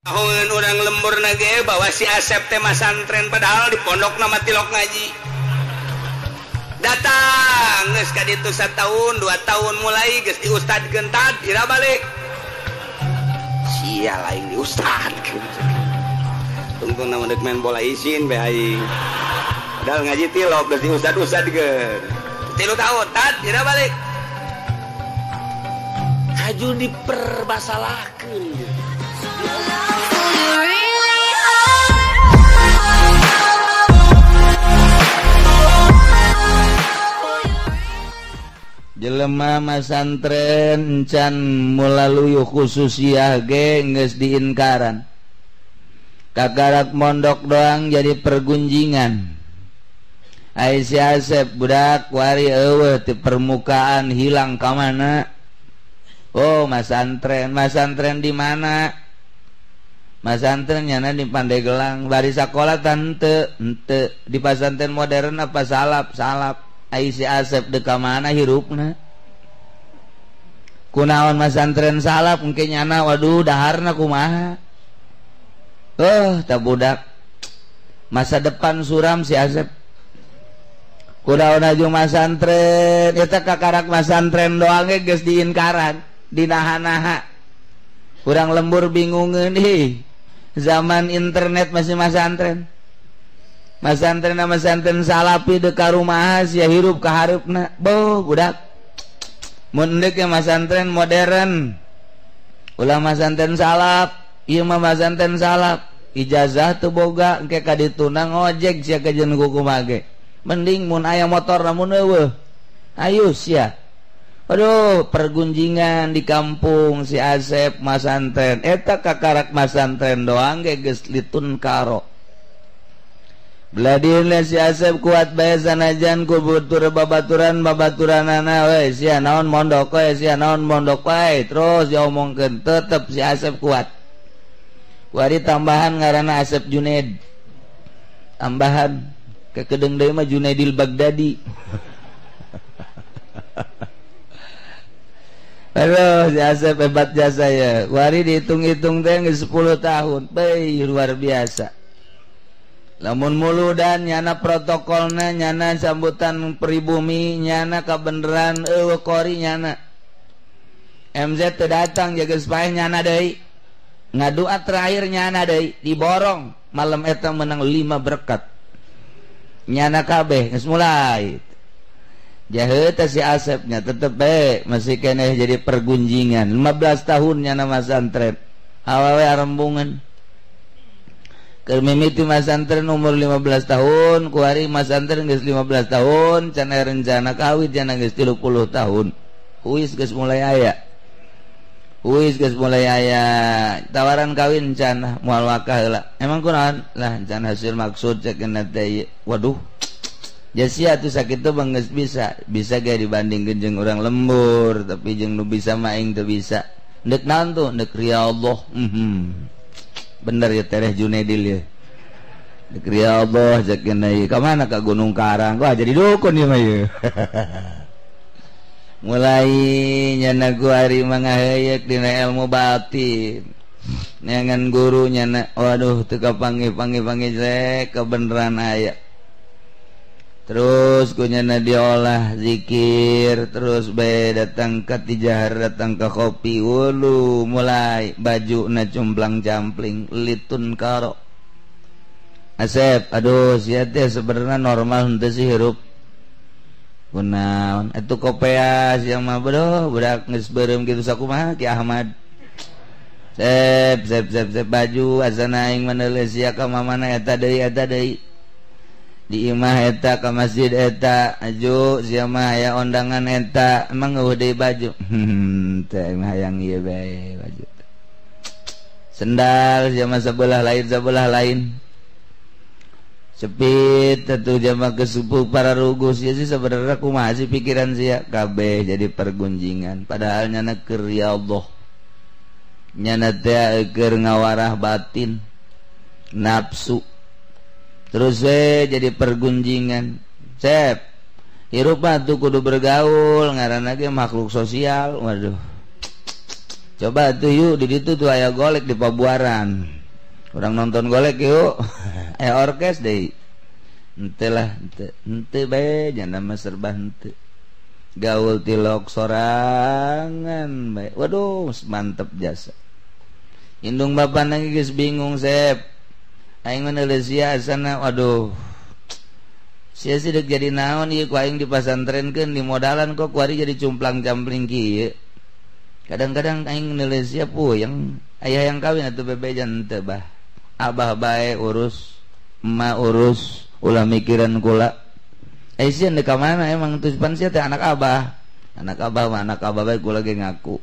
Tahun orang lembur nage bahwa si Asep teh masantren padahal di pondok nama tilok ngaji. Datang geus ka ditu satahun 2 tahun mulai geus diustadkeun tad ira balik. Sia lain diustadkeun. Tungtung nama deuk main bola isin bae aing. Padahal ngaji tilok geus diustad-ustadkeun. 3 tahun tad ira balik. Haju dipermasalahkeun. Jelema masantren encan melalui khususiyah ge geus diinkaran. Kakarak mondok doang jadi pergunjingan. Ai si Asep budak wari eueuh ti permukaan hilang ka mana? Oh, masantren, masantren di mana? Masantren nyana di Pandeglang, bari sakola tante, henteu di pasantren modern apa salap, salap. Ai si Asep deka mana hirupna? Kunaon masantren salap engke nyana waduh daharna kumaha? Oh, tah budak. Masa depan suram si Asep. Kunaon aju masantren, eta kakarak masantren doang ge geus diinkaran, dinaha-naha. Kurang lembur bingungeun ih. Zaman internet masih masantren. Masantren masantren salapi deka rumah sia hirup ka hareupna. Boh budak. Mun deuk masantren modern. Ulah masantren salap, ieu mah masantren salap. Ijazah teu boga engke ka dituna ngojek sia ka jeung kumaha ge. Mending mun aya motor namun eueuh. Ayo sia. Aduh, pergunjingan di kampung si Asep masantren. Eta kakarak masantren doang ge geus litun karo. Beladina si Asep kuat bae sanajan ku butur babaturan babaturanana we sia naon mondok we sia naon mondok wae terus diomongkeun tetep si Asep kuat. Kuari tambahan ngaranna Asep Junaid. Tambahan kekedeung deui mah Junaidil Baghdadi. Aduh, si Asep hebat jasa ya. Wari dihitung-hitung teh geus 10 tahun. Beuh, luar biasa. Lamun muludan nyana protokolna, nyana sambutan pribumi, nyana kabeneran eueuh kori nyana. MZ teu datang jaga paeh nyana deui. Ngadua terakhir nyana deui, diborong. Malam eta menang 5 berkat. Nyana kabeh geus mulai. Jahe teh si Asepnya tetep bae masih keneh jadi pergunjingan. 15 tahun nyana masantren. Awewe arembungan. Keur mimiti masantren umur 15 tahun, kuari masantren geus 15 tahun, can aya rencana kawin cenah geus 30 tahun. Huis geus mulai aya. Huis geus mulai aya tawaran kawin can moal wakah heula. Emang kunaon? Lah can hasil maksud cek teh. Waduh. Jasia tuh sakit tuh bang geus bisa, bisa ge dibandingkeun jeung urang lembur, tapi jeung nu bisa mah aing teu bisa. Ndek naon tuh? Ndek ria Allah. Bener ya Tereh Junaidil ya. Ndek ria Allah cek ieu. Ka mana ka Gunung Karang? Wah jadi dukun ieu mah ieu. Mulai nyana ku ari mangaheuyeuk dina ilmu batin. Neangan guru nyana waduh teu kapanggih-panggih-panggih jelek kebeneran aya. Terus kunyana diolah zikir terus bae datang ka tijahar datang ka kopi wulu mulai baju na cumplang campling litun karo. Asep aduh sia teh sebenarnya normal henteu sih hirup. Kunaon atuh kopeas yang mah bodoh budak geus beureum kitu sakumaha Ki Ahmad. Sep sep sep sep baju asana aing maneuleuh sia ka mamana eta deui eta deui. Di imah eta ka masjid eta aju sia mah aya ondangan eta emang eueuh deui baju. Teh mah hayang ieu bae baju. Sendal sia mah sebelah lain. Sepit atuh jama kesupu para rugus sia sih sebenarnya kumaha sih pikiran sia kabeh jadi pergunjingan padahal nyana keur ya Allah. Nyana teh keur ngawarah batin nafsu. Terus jadi pergunjingan. Sep hirup mah tuh kudu bergaul ngaranna ge makhluk sosial. Waduh. Coba tuh yuk di ditu tuh aya golek di Pabuaran. Urang nonton golek yuk. Orkes deui. Henteu lah, henteu. Henteu bae nyana mah serba henteu. Gaul tilok sorangan bae. Waduh, mantep jasa. Indung bapana geus bingung Sep. Aing mah neuleus sia asana waduh. Sia sih dek jadi naon ieu ku aing dipasantrenkeun dimodalan kok kuari jadi cumplang-campling kieu. Kadang-kadang aing neuleus sia puyeng. Aya yang kawin atuh bebejan teu bah. Abah bae urus, emak urus, ulah mikiran kula. Eh sia deuk ka mana emang tuh pan sia teh anak abah. Anak abah mah anak abah bae kula ge ngaku.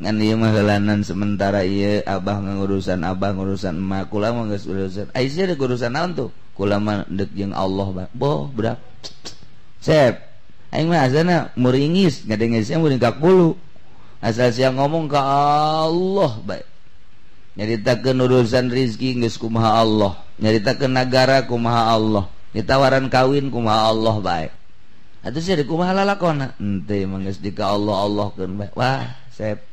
Ngan ieu mah heulanan sementara ieu abah ngurusan abah ngurusan emak kula mah geus urusan. Ai sia deuk urusan naon tuh? Kula mah deuk jeung Allah bah. Boh budak. Sep. Aing mah asana muringis ngadenge sia muring ka kulu. Asal sia ngomong ka Allah bae. Nyaritakeun urusan rizki geus kumaha Allah, nyaritakeun nagara kumaha Allah, ditawaran kawin kumaha Allah bae. Atuh sia deuk kumaha lalakona? Henteu mah geus di ka Allah Allahkeun bae. Wah, sep.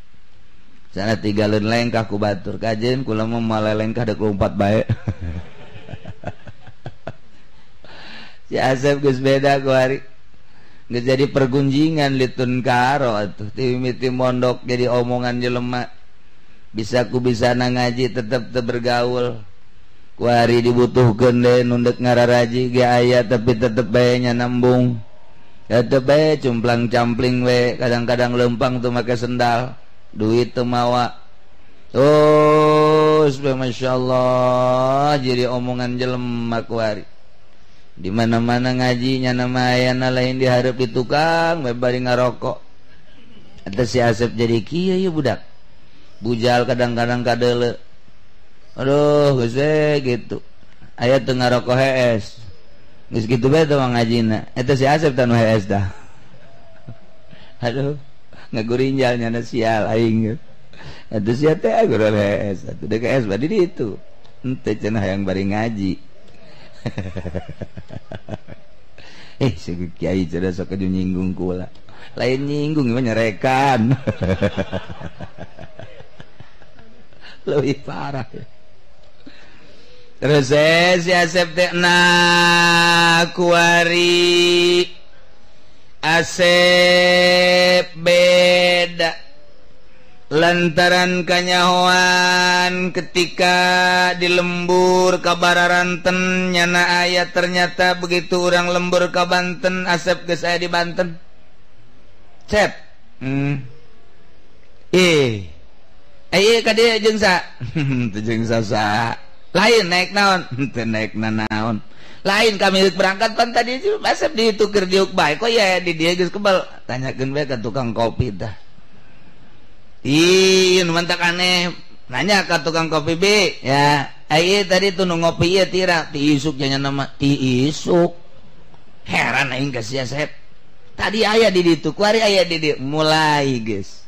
Sana tinggalin lengkah ku batur kajen kula mah malelengkah deuk lompat bae. Si Asep geus beda ku hari. Geus jadi pergunjingan litun karo atuh ti mimiti mondok jadi omongan jelema. Bisa ku bisa na ngaji tetep teu bergaul. Ku hari dibutuhkeun deui nu deuk ngararaji ge aya tapi tetep bae nya nembung. Tetep bae cumplang-campling we, kadang-kadang lempang teu make sendal. Duit teu mawa. Oh, masya Allah, jadi omongan jelema kuari. Di mana-mana ngajinya nama ayana lain diharap di tukang, bari ngarokok. Eta si Asep jadi kieu ieu budak. Bujal kadang-kadang kadeule. Aduh, geus we gitu. Aya teu ngarokok hees. Geus kitu bae teh ngajina. Eta si Asep tah nu hees dah. Aduh. Ngagurinjal nyana sial aing. Atuh sia teh gurul hees. Atuh deuk hees badi ditu. Henteu cenah hayang bari ngaji. Si kiai cenah sok aju nyinggung kula. Lain nyinggung mah nyerekan. Leuwih parah. Terus si Asep teh na kuari Asep beda lantaran kanyahoan ketika di lembur kabararanten nyana aya ternyata begitu orang lembur ka Banten Asep geus aya di Banten. Cep. Ayo ka dieu jeung sa. Teu jeung sa. Lain naik naon? Teu naik naon. Lain kami berangkat pan tadi Asep ditukir diuk bae kok ya di dia geus kebal. Tanyakeun bae ka tukang kopi tah. Ih, nu mantak aneh. Nanya ka tukang kopi B, ya. Ai tadi tuh nu ngopi ieu tira ti isuk nya nama ti isuk. Heran aing ka si Asep. Tadi aya di ditu, kuari aya di dieu. Mulai geus.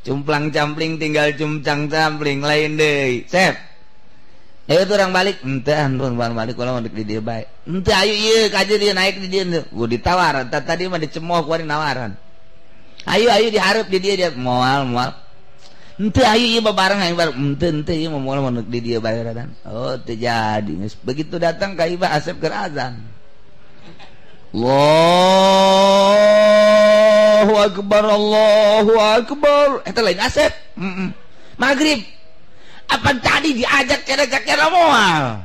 Cumplang-campling tinggal cumcang-campling lain deui. Sep. Ayo tuh orang balik, ente anpun balik kula mah di dieu bae. Ente ayo ieu ka dieu naik di dieu. Gua ditawar, tadi mah dicemooh kuari nawaran. Ayo ayo dihareup di dieu dia moal moal. Ente ayo ieu babareng aing bareng. Ente ente ieu mah moal mah di dieu bae radan. Oh, teu jadi. Begitu datang ka ibah Asep keur azan. Allahu akbar, Allahu akbar. Eta lain Asep. Maghrib. Apa tadi diajak cara-cara moal?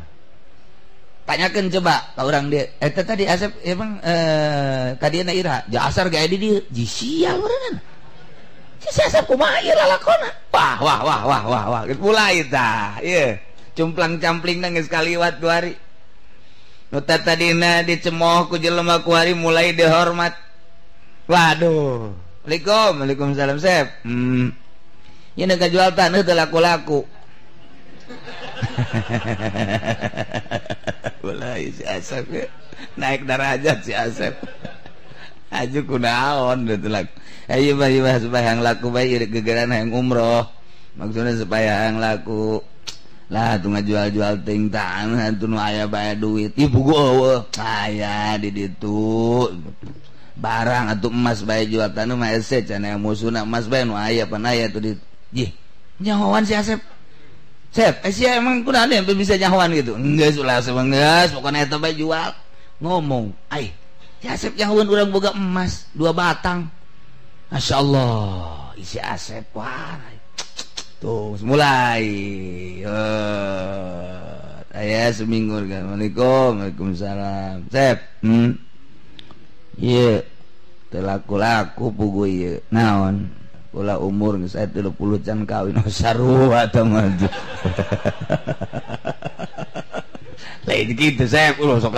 Tanyakan coba ke orang dia. Eta tadi Asep emang kadieu ira jasar gae di dieu. Ji sial urang. Si Asep kumaha ieu lalakona? Wah wah wah wah wah wah. Geus mulai tah. Ieu cumplang-campling geus kaliwat dua hari. Nu tadina dicemooh ku jelema ku hari mulai dihormat. Waduh. Waalaikum, waalaikumsalam Sep. Ieu nu kajual taneuh teu laku-laku. Mulai si Asep ya. Naik derajat si Asep. Aju kunaon gitu laku. Ayo bah supaya yang laku bae gegeran hayang umroh. Maksudnya supaya yang laku. Lah tuh ngajual-jual ting tanah tuh nu aya bae duit. Ih buku eueuh. Aya di ditu. Barang atuh emas bae jual tanah mah hese cenah musuhna emas bae nu aya pan aya tuh di. Jih, nyahoan si Asep. Sep, sia emang kunaon yang bisa nyahoan gitu. Geus ulah seung geus, pokona eta bae jual. Ngomong, ai, si Asep nyahoan urang boga emas 2 batang. Masya Allah, isi Asep wah. Tuh, mulai. Aya seminggu kan. Assalamualaikum, waalaikumsalam. Sep, Ieu teu laku-laku pugu ieu. Naon? Kula umur geus aya 30 can kawin sarua teh mah. Lain kitu saya ulah sok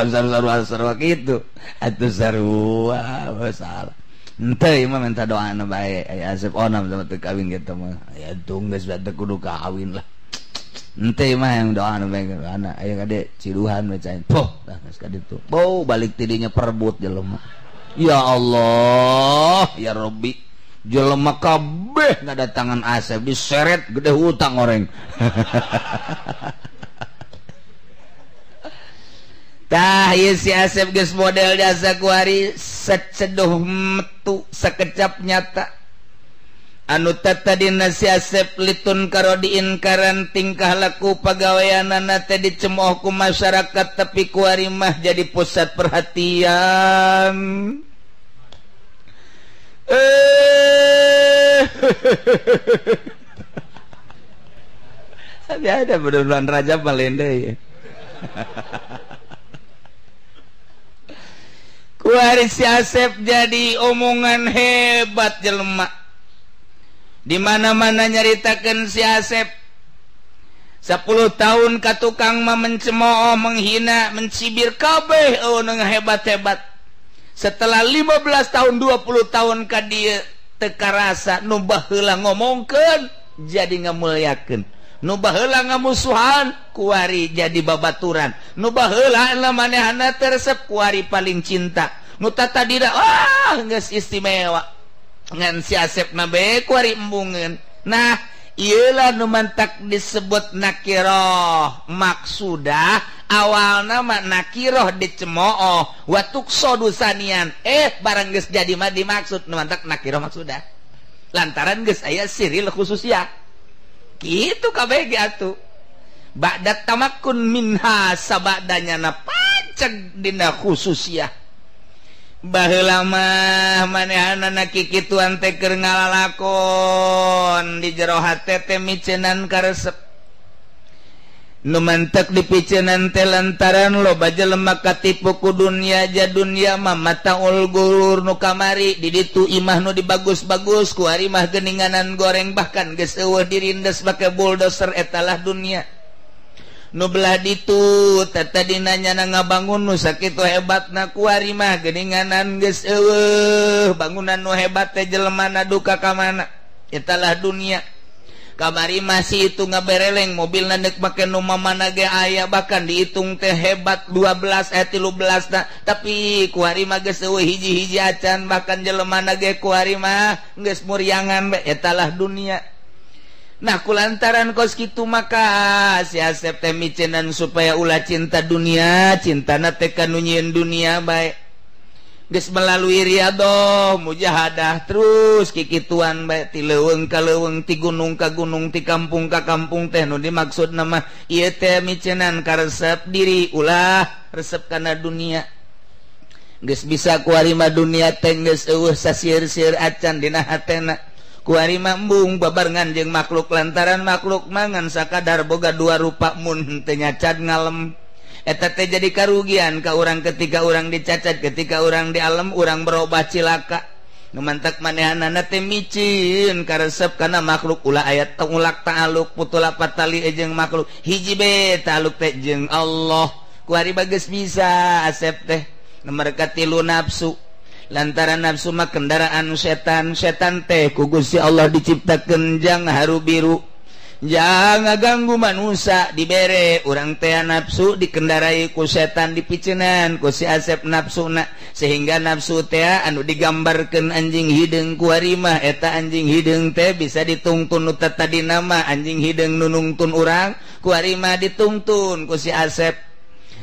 sarua kitu. Atuh sarua salah. Henteu ieu mah minta doana bae. Aya Asep onam sama teu kawin kitu mah. Aya tung geus teu kudu kawin lah. Henteu ieu mah yang doana bae ana aya kade ciduhan we cain. Poh, dah geus ka ditu. Bau balik ti dinya perebut jelema. Ya Allah, ya Rabbi. Jelema kabeh ngadatangan Asep diseret gede hutang orang. Tah ieu si Asep geus model jasa kuari seceduh metu sekecap nyata. Anu tatadina si Asep litun karo diinkaran tingkah laku pagaweanana teh dicemooh ku masyarakat tapi kuari mah jadi pusat perhatian. Tapi ada bulan Rajab malende ya. Kuari si Asep jadi omongan hebat jelema. Di mana-mana nyaritakeun si Asep. 10 tahun ka tukang mah mencemooh, menghina, mencibir kabeh nu hebat-hebat. Setelah 15 tahun 20 tahun ka dieu teu karasa nu baheula ngomongkeun jadi ngamuliakeun, nu baheula ngamusuhan kuari jadi babaturan, nu baheula manehna teresep kuari paling cinta, nu tatadina wah geus istimewa ngan si Asep na bae kuari embungeun. Nah ieulah nu mantak disebut nakiroh maksudah awalna mah nakiroh dicemooh wa tuqsadu sanian barang geus jadi mah dimaksud nu mantak nakiroh maksudah lantaran geus aya siril khususiyah kitu kabeh ge atuh ba'da tamakkun minha sabadanya na paceg dina khususiyah. Baheula mah manehanana kikituan teh keur ngalalakon di jero hate teh miceunan karesep. Nu mantek dipiceunan teh lantaran loba jelema katipu ku dunya ja dunya mah mataul gurur nu kamari di ditu imah nu dibagus-bagus ku ari mah geuninganan goreng bahkan geus eueuh dirindes make bulldozer etalah dunya. Nu belah ditu tadina nyana ngabangun nu sakitu hebatna kuari mah geuninganan geus eueuh bangunan nu hebat teh jelemana duka ka mana etalah dunia. Kamari masih itu ngabereleng mobilna deuk make nu mamana ge aya bahkan dihitung teh hebat 12 13 na tapi kuari mah geus eueuh hiji-hiji acan bahkan jelemana ge kuari mah geus muriangan bae etalah dunia. Nah kulantaran kos kitu maka si Asep teh miceunan supaya ulah cinta dunia, cintana teh ka nu nyieun dunia bae. Geus melalui riadoh, mujahadah terus kikituan bae ti leuweung ka leuweung, ti gunung ka gunung, ti kampung ka kampung teh nu dimaksudna mah ieu teh miceunan karesep diri ulah resep kana dunia. Geus bisa kuari mah dunia teh geus eueuh sasieur-sieur acan dina hatena. Kuari mah embung babarengan jeung makhluk lantaran makhluk mangan sakadar boga dua rupa mun teu nyacat ngalem eta teh jadi karugian ka urang ketika urang dicacat ketika urang dialem urang berubah cilaka nu mantak manehanana teh micin karesep kana makhluk ulah aya tengulak ta'aluk putula patali jeung makhluk hiji be ta'aluk teh jeung Allah kuari bageus bisa Asep teh nomor katilu nafsu lantaran nafsu mah kendaraan setan setan teh ku Gusti Allah diciptakeun jang haru biru jangan ganggu manusia dibere urang teh nafsu dikendarai ku setan dipiceunan ku si Asep nafsuna sehingga nafsu teh anu digambarkeun anjing hideung ku ari mah eta anjing hideung teh bisa ditungtun nu tadina mah anjing hideung nu nungtun urang ku ari mah ditungtun ku si Asep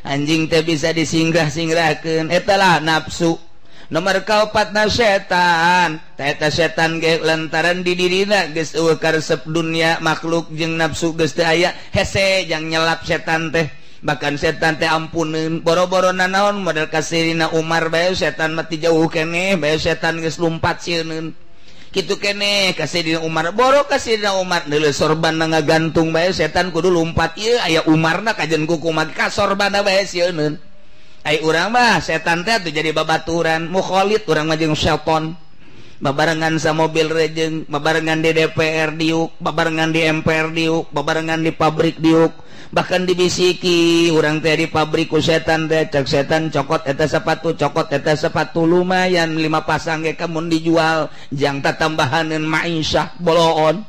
anjing teh bisa disingrah-singrahkeun eta lah nafsu. Nomor kaopatna setan. Ta eta setan ge lantaran di dirina geus eueuh karesep dunia makhluk jeung nafsu geus teu aya hese jang nyelap setan teh. Bahkan setan teh ampuneun boro-boro nanaon model kasirina Umar bae setan mah ti jauh keneh bae setan geus lumpat sieuneun. Kitu keneh kasirina Umar boro kasirina Umar neuleuh sorban ngagantung bae setan kudu lumpat ieu aya Umarna kajen kukumaha ka sorbanna bae sieuneun. Ai urang mah setan teh atuh jadi babaturan mukhalid urang mah jeung setan babarengan sa mobil rejeng babarengan di DPR diuk babarengan di MPR diuk babarengan di pabrik diuk bahkan dibisiki urang teh di pabrik ku setan teh cek setan cokot eta sepatu lumayan 5 pasang ge mun dijual jang tatambahaneun maisyah boloon.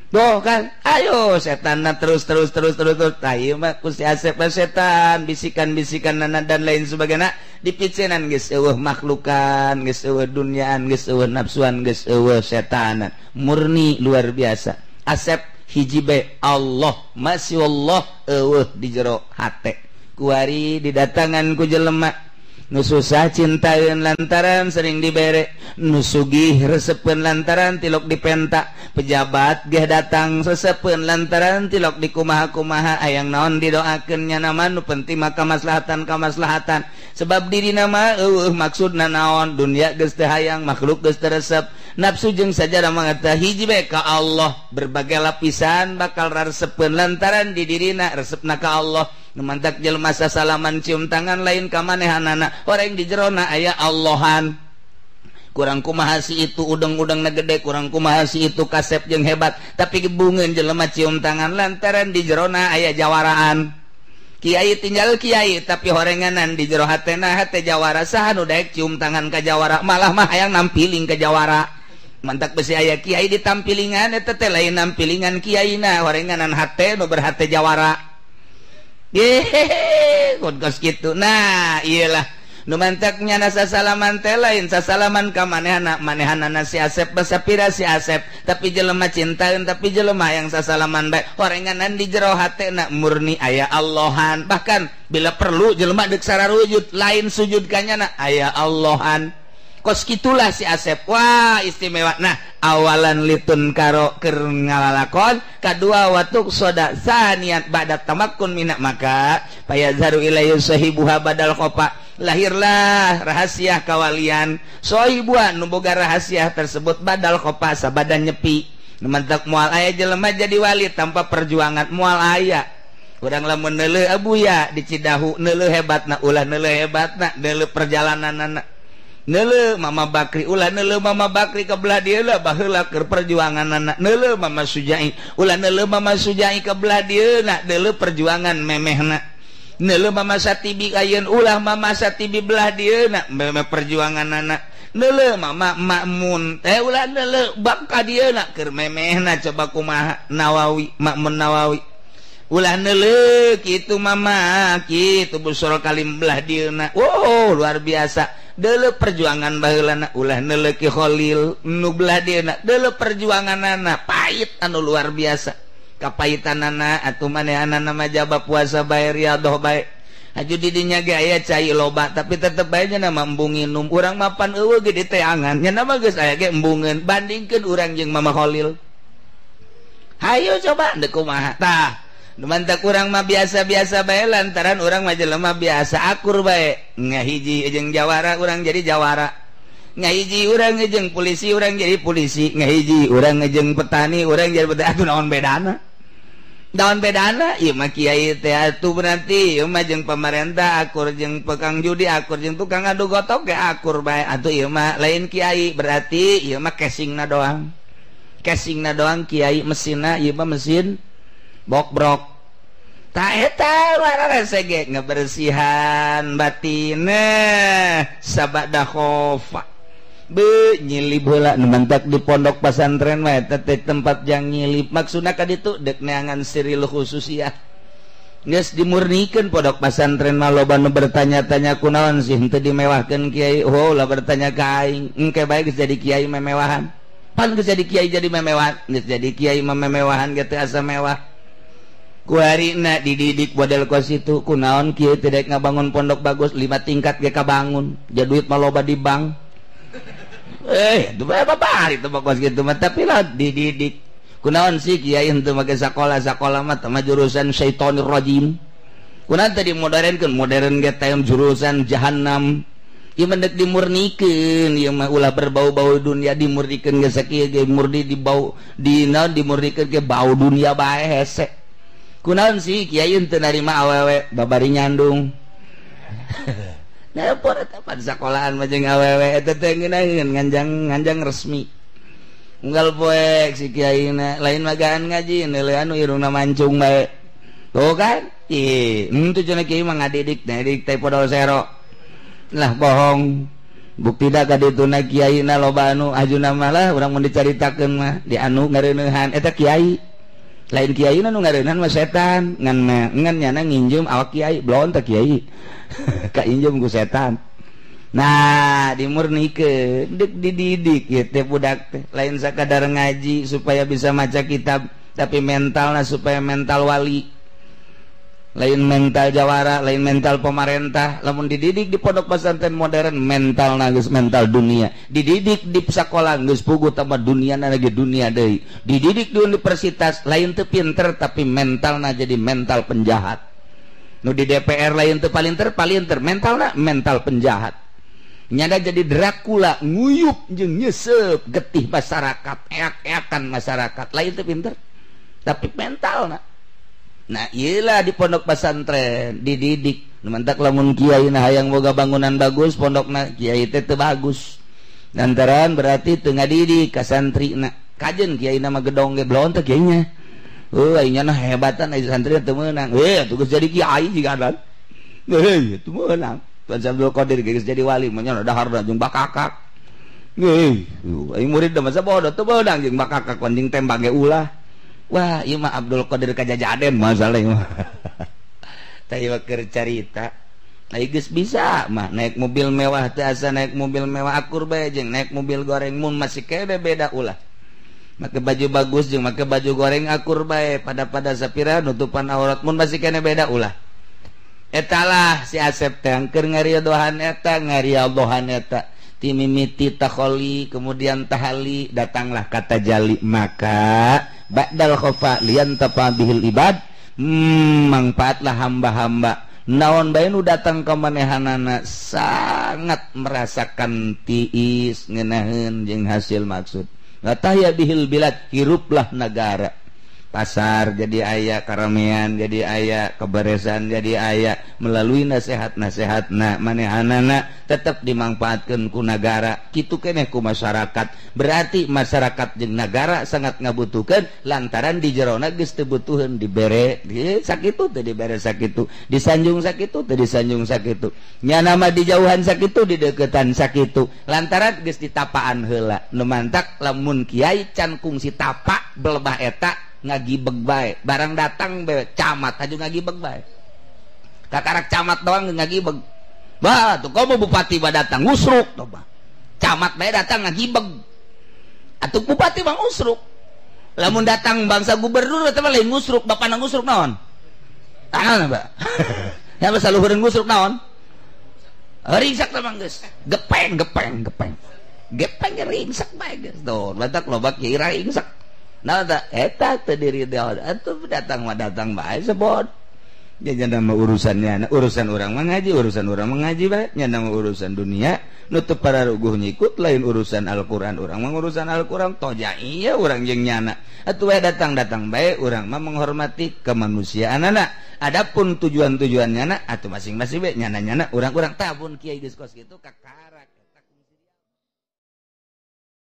Tuh kan, ayo setan terus terus terus terus terus. Tah mah ku si Asep setan bisikan-bisikan nana dan lain sebagainya dipicenan geus eueuh makhlukan, geus eueuh dunyaan, geus eueuh nafsuan, geus eueuh setanan. Murni luar biasa. Asep hiji bae Allah, masih Allah eueuh di jero hate. Kuari didatangan ku jelema nu susah cintaeun lantaran sering dibere, nu sugih resepeun lantaran tilok dipenta, pejabat geh datang resepeun lantaran tilok dikumaha-kumaha hayang naon didoakeun nya nama nu penting mah kamaslahatan sebab dirina mah eueuh maksudna naon dunia geus teu hayang makhluk geus teu resep nafsu jeung sajarah mah teh hiji bae ka Allah berbagai lapisan bakal resepeun lantaran di dirina resepna ka Allah. Mantak jelema sasalaman cium tangan lain ka manehanana orang di jerona aya Allahan kurang kumaha si itu udeng-udengna gede kurang kumaha si itu kasep jeung hebat tapi gebungeun jelema cium tangan lantaran di jerona aya jawaraan kiai tinggal kiai tapi horenganan di jero hatena hate jawara saha nu daek cium tangan ka jawara malah mah hayang nampiling ka jawara mantak besi aya kiai ditampilingan eta teh lain nampilingan kiaina horenganan hate nu berhate jawara. Yehehe, kos gitu. Nah, iyalah. Nu mantaknya na sasalaman teh lain sasalaman ka manehana, manehanana si Asep basapira si Asep, tapi jelema cintaeun tapi jelema yang sasalaman bae. Horenganan di jero hatena murni aya Allahan. Bahkan bila perlu jelema deuk sararujud lain sujud ka nyana aya Allahan. Kos kitulah si Asep. Wah, istimewa. Nah, awalan litun karo keur ngalalakon, kadua watuk soda saniat ba'da tamakkun minak maka payazharu ilayhi sahibuha badal khofa. Lahirlah rahasia kawalian. Sahibuha nu boga rahasia tersebut badal khofa sabada nyepi. Nu mantak moal aya jelema jadi wali tanpa perjuangan moal aya. Urang lamun neuleuh abuya di Cidahu neuleuh hebatna ulah neuleuh hebatna neuleuh perjalananana. Neuleuh Mama Bakri ulah neuleuh Mama Bakri ka belah dieu lah baheula keur perjuanganana neuleuh Mama Sujai ulah neuleuh Mama Sujai ka belah dieu na neuleuh perjuangan memehna neuleuh Mama Satibi ayeun ulah Mama Satibi belah dieu na memeh perjuanganana neuleuh Mama Makmun teh ulah neuleuh bak ka dieu na keur memehna coba kumaha Nawawi Makmun Nawawi ulah neuleuh kitu Mama kitu busur kalim belah dieu na. Wow, luar biasa. Deuleuh perjuangan baheulana ulah neuleuh Ki Kholil nu belah dieuna deuleuh perjuanganana pahit anu luar biasa kapaitanana atuh manehanana mah jaba puasa bae riadoh bae aju di dinya ge aya cai loba tapi tetep bae nya mah embung nginum urang mapan eueuh ge diteangan nya mah geus aya ge embungeun bandingkeun urang jeung Mama Kholil hayu coba deuk kumaha tah mantak urang mah biasa-biasa bae lantaran urang mah jelema biasa akur bae ngahiji jeung jawara urang jadi jawara ngahiji urang jeung polisi urang jadi polisi ngahiji urang jeung petani urang jadi petani atuh naon bedana naon bedana ieu mah kiai teh atuh berarti ieu mah jeung pamarentah akur jeung tukang judi akur jeung tukang adu gotok ge akur bae atuh ieu mah lain kiai berarti ieu mah casingna doang kiai mesinna ieu mah mesin bokbrok ta eta rese ge ngebersihan batine sabada khofa be nyilib heula nu mantak di pondok pesantren mah eta teh tempat jang nyilib maksudna ka ditu deuk neangan siril khususiyah geus dimurnikeun pondok pesantren mah loba nu bertanya-tanya kunaon sih henteu dimewahkeun kiai oh lah bertanya ka aing engke bae geus jadi kiai memewahan pan geus jadi kiai jadi memewahan geus jadi kiai memewahan ge teu asa mewah. Kuarina dididik model kos itu kunaon kieu teh dek ngabangun pondok bagus 5 tingkat ge kabangun ja duit mah loba di bank. Itu apa itu mah kos kitu mah tapi lah dididik. Kunaon sih kiai henteu make sakola sakola mah teh jurusan syaitonir rajim. Kunaon teh dimodernkeun modern ge teh jurusan jahannam. Ieu mah deuk dimurnikeun ieu mah ulah berbau-bau dunia dimurnikeun ge sakieu ge murni dibau di naon dimurnikeun ge bau dunia bae hese. Kunaon sih kiai teu narima awewe babari nyandung. Nah por eta pan sakolahan mah jeung awewe eta teh ngeunaheun nganjang resmi. Unggal poek si kiai na lain magaan ngaji neuleuh anu irungna mancung bae. Tuh kan? Ih, henteu cenah kiai mah ngadidik, ngadidik teh podol sero. Lah bohong. Bukti da ka dituna kiai na loba anu ajuna mah lah urang mun dicaritakeun mah di anu ngareuneuhan eta kiai. Lain kiai nu ngareuneuhan mah setan ngan ngan nyana nginjem awak kiai blon teh kiai kainjem ku setan. Nah dimurnikeun deuk dididik ieu teh budak teh lain sakadar ngaji supaya bisa maca kitab tapi mentalna supaya mental wali, lain mental jawara, lain mental pemerintah. Lamun dididik di pondok pesantren modern mentalna geus mental dunia, dididik di sekolah geus puguh tambah dunia lagi dunia deui, dididik di universitas lain teu pinter tapi mentalna jadi mental penjahat. Nu di DPR lain teu palinter mentalna mental penjahat. Nyada jadi Dracula nguyup jeung nyesep getih masyarakat, eak-eakan masyarakat, lain teu pinter tapi mentalna. Nah iyalah di pondok pesantren dididik. Mantak lamun kiai na hayang boga bangunan bagus pondokna kiai teh teu bagus. Lantaran berarti teu ngadidik ka santrina. Kajen kiai na mah gedong ge blon teh kiainya. Heuh aing nya hebatan ai santri teu meunang. Heuh atuh geus jadi kiai jiga dan. Heuh teu meunang. Tuan Abdul Qadir geus jadi wali mah nya daharna jeung bakakak. Heuh aing murid mah sabodo teu meunang jeung bakakak anjing tembak ge ulah. Wah, ieu mah Abdul Qadir kajajaden masalah ieu mah. Tah ieu keur carita. Ai geus bisa mah naik mobil mewah teh asa naik mobil mewah akur bae jeung naik mobil goreng mun masih kene beda ulah. Make baju bagus jeung make baju goreng akur bae pada-pada sapira nutupan aurat mun masih kene beda ulah. Eta lah si Asep teh keur ngaridohan eta ngaridohan eta. Timimiti takholi kemudian tahali datanglah kata jali maka ba'dal khofa liantafa bihil ibad mangfaatlah hamba-hamba naon bae nu datang ka manehanana sangat merasakan tiis ngeunaheun jeung hasil maksud latahya bihil bilad hiruplah negara pasar jadi aya karamean jadi aya keberesan jadi aya melalui nasihat-nasihatna manehanana tetep dimangfaatkeun ku nagara kitu keneh ku masyarakat berarti masyarakat jeung nagara sangat ngabutuhkeun lantaran di jerona geus teu butuheun dibere sakitu teu dibere sakitu disanjung sakitu teu disanjung sakitu nyana mah dijauhan sakitu dideukeutan sakitu lantaran geus ditapaan heula nu mantak lamun kiai can kungsi tapak belebah eta ngagibeg bae barang datang bae camat aju ngagibeg bae kakarak camat doang ngagibeg bah tuh komo bupati ba datang ngusruk toba camat bae datang ngagibeg atuh bupati mah ngusruk lamun datang bangsa gubernur eta mah lain ngusruk bapana ngusruk naon tangan ba ya basa luhureun ngusruk naon ringsak teh mah geus gepeng gepeng gepeng gepeng ringsak bae geus tuh batak loba kiai ringsak. Nah, eta teu diri atuh datang mah datang bae sebot. Nya nama urusannya, urusan urang mah ngaji, urusan urang mah ngaji bae, nya nama urusan dunia nu teu pararuguh nyikut lain urusan Al-Qur'an, urang mah urusan Al-Qur'an toja iya urang jeung nyana. Atuh we datang-datang bae urang mah menghormati kemanusiaanana. Adapun tujuan-tujuannya na atuh masing-masing bae nyana-nyana urang-urang tabun kiai geus kos kitu kakarak.